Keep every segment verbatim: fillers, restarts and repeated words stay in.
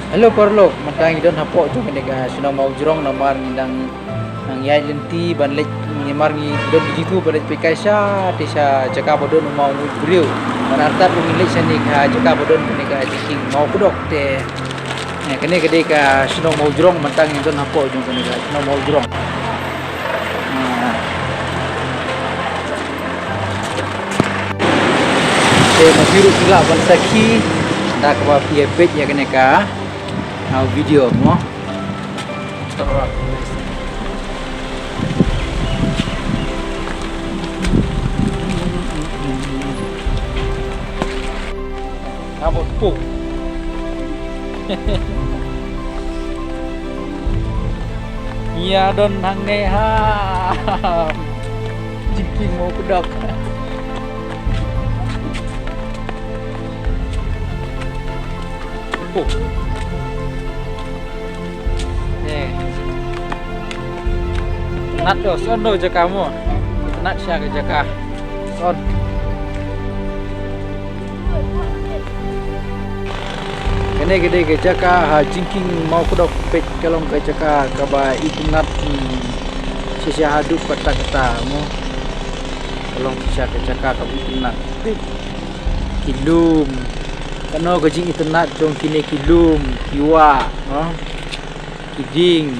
Hello paralok, mynta ngi don hapoh jong kane ka shnong Mawjrong namar ngi dang nang ïaid lynti ban leit, namar ngi don ki jingthmu ban leit peit kai sha te sha jaka ba don u maw nuid briew. Ban artat ruh ngi leit shane ka jaka ba don kane ka jingkieng mawkdok te. Eh, kane ka dei ka shnong Mawjrong, mynta ngi don hapoh jong kane ka shnong Mawjrong. Ah. Te ma phi ruh phi lah ban sakhi da kaba phi ïa peit ïa kane ka, ah, video mo. Ngabot puk. Ïa don hangne ha. Jingkieng mawkdok. Puk. Eh. Nat do, son do jaka mo. Nat sha ka jaka. Son. Kane ka dei ka jaka ha jingkieng mawkdok, peit ka long ka jaka kaba itynnat, hmm, shisha haduh katta katta mo. Ka long shisha ka jaka kaba itynnat. Peit ki lum. Kano ka jingitynnat jong kine ki lum, ki wah, no? Ki dieng.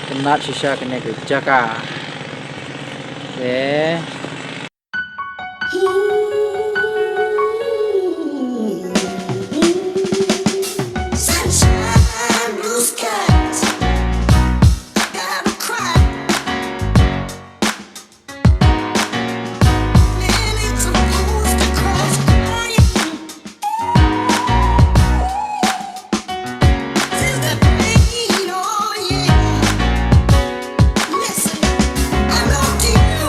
Itynnat shisha kane ka jaka. Okay. Sunshine, blue skies. I gotta cry. Minutes supposed to cross crying. Feel the pain, oh yeah. Listen, I love you.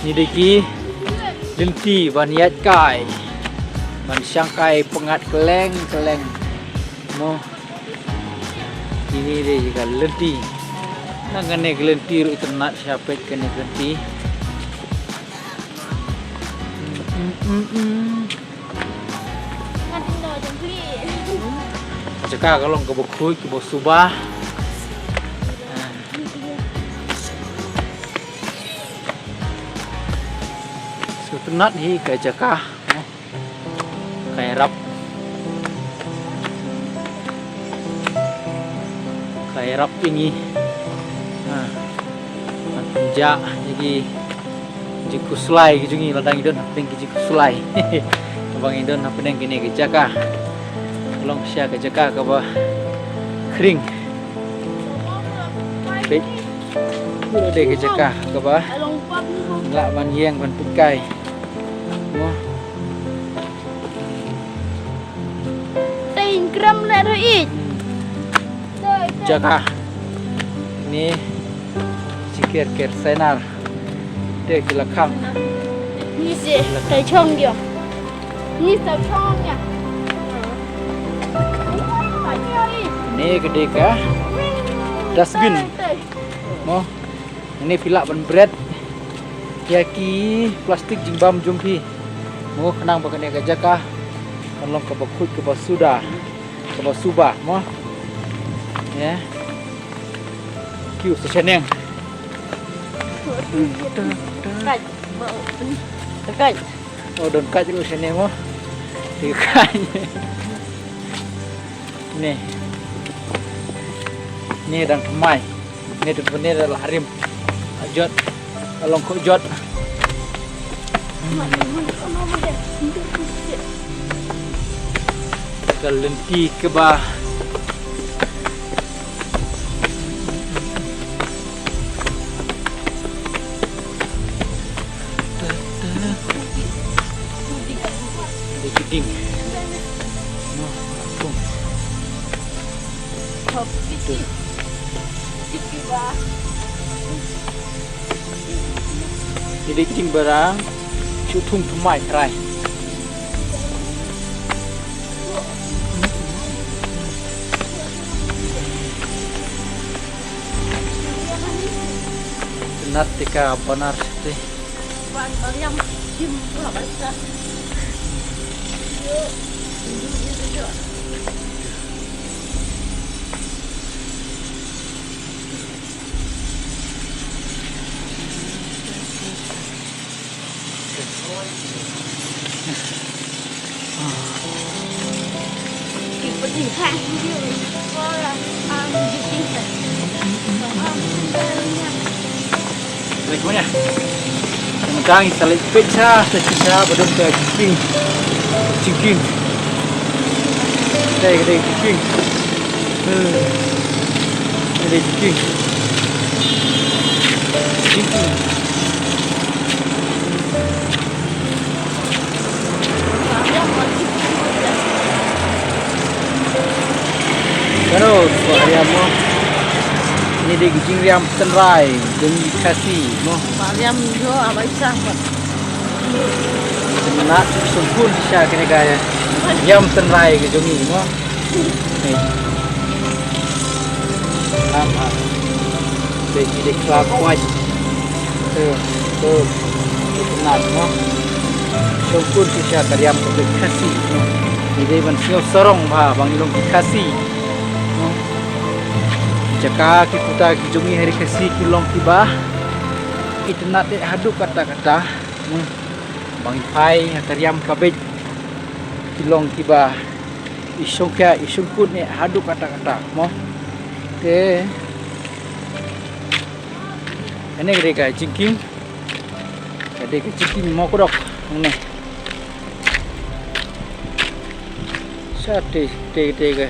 Kine dei ki lynti ban ïaid kai, ban shang kai pyngngad kylleng kylleng. Mo. Kine dei ka lynti. Nang kane ka lynti ruh itynnad, sha peit kane ka lynti. Mm, mm, mm. Jaka ka long kaba khuid, kaba suba. Sngewtynnat hi ka jaka. Ka ïarap. Ka ïarap ïa ngi. Ha. Ban pynjah ïa ki jingkhuslai ki jong ngi lada ngi don hapdeng ki jingkhuslai. Kaba ngi don hapdeng kine ki jaka. Long shisha ka jaka kaba khring. Peit. Ka dei ka jaka kaba lah ban ïeng ban pynkai. Mo. Te in kram le ro i. Jaka. Ni. Sikir kir senar. Te ki la khang. Ni se, te chong yo. Ni se chong ya. Ni ka dei ka dustbin. Mo. Ngi phi lah ban bret ïa ki plastik jingbam jong phi. Mo, khnang ba kane ka jaka kan long kaba khuid, kaba suda, kaba suba mo. Ïa. Ki u sa shaneng. Kaj, ba u, kaj. Oh, don kaj ruh shaneng mo. Ki kaj. Ni. Ni dang thymmai. Ni tu pynne da la rim. Jot. Along ko jot. Ka lynti kaba. Dei ki dieng. Noh, kum. Dei. Dei ki dieng ba dang shu thung thymmai trai. Nat tika banar siti. Lek mana? Tang sa lek pecah, sa pecah, badum ka jingkieng. Jingkieng. Dei, dei, jingkieng. Hmm. Dei, jingkieng. Jingkieng. Kano, ko ariam mo. Ni dei ki jingriam tynrai jong ki Khasi mo. Ariam jo abai sah. Kena sungkun sha kene ka riam tynrai ka jong ngi mo. Ni. Lam ha. Dei ki dei kla kawai. Tu, tu. Tu kena mo. Sungkun shisha ka riam ka bit Khasi mo. Ni dei ban sngewsarong bha ba ngi long ki Khasi mo. Jaka ki puta ki jong ngi ha ri Khasi ki long kiba itynnad eh haduh katta katta mo. Ba ngi phai ha ka riam ka bit ki long kiba i shongkia i shongkun eh haduh katta katta mo. Te kane ka dei ka jingkieng. Ka dei ka jingkieng mo kudok. Hangne. Sa te te te ka.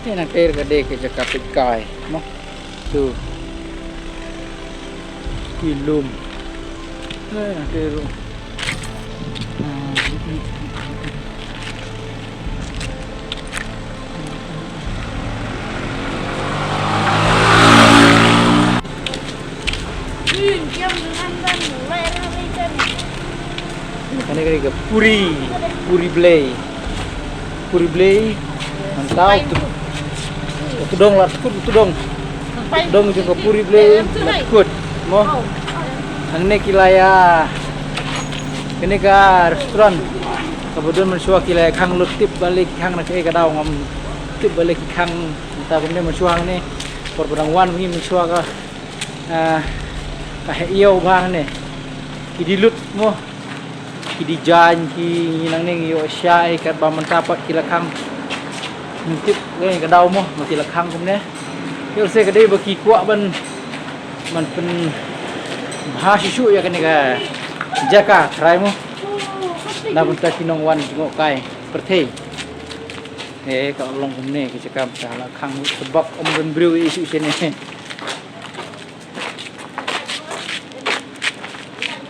Te nang te ka dei ka jaka peit kai mo. Tu. Ki lum. Eh, nang te ru. Kane kane ka puri, puri blei. Puri blei. Mynta u tu dong la kut, u tu dong. Dong jong ka puri blei la kut. Mo. Hangne ki la ïa, kane ka restaurant kaba don mynshuwa ki la ïa khang lut, tip balei ki khang na kaei ka daw ngam tip balei ki khang. Mynta kumne mynshuwa hangne por ba dang wan ngi mynshuwa ka, ah, ka heh ïew bha hangne. Ki die lut mo. Ki die jaiñ ki ngi nangne ngi ïoh shai katba mynta pat ki la khang. Ngim tip kaei ka daw mo ba ki la khang kumne. Ïoh se ka dei ba ki kwah ban, ban pynbha shuh shuh ïa kane ka jaka trai mo. Na bynta ki nongwan jngohkai pyrthei. Eh, ka long kumne ka jaka mynta la khang, sabab ym don briew ïa shuh shane.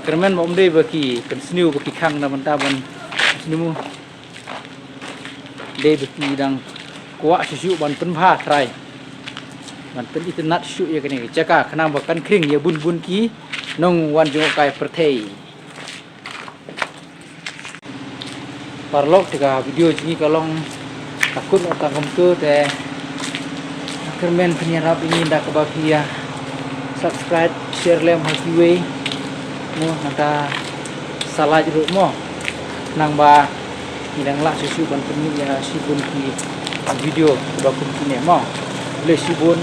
Kyrmen ba ym dei ba ki pynsniew ba ki khang na bynta ban sniew mo. Dei ba ki dang kwah shuh shuh ban pynbha trai, ban pynitynnad shuh shuh ïa kane ka jaka khnang ba kan khring ïa bun bun ki nongwan jngohkai pyrthei. Paralok, te ka video jong ngi ka long ka kut noh tang kumtu te. Kyrmen pynïarap ïa ngi da kaba phi ïa subscribe, share lem ha kiwei. Mo, nangta sa like ruh mo. Nang ba ngi dang lah shuh shuh ban pynmih ïa shibun ki video kaba kum kine mo. Khublei shibun.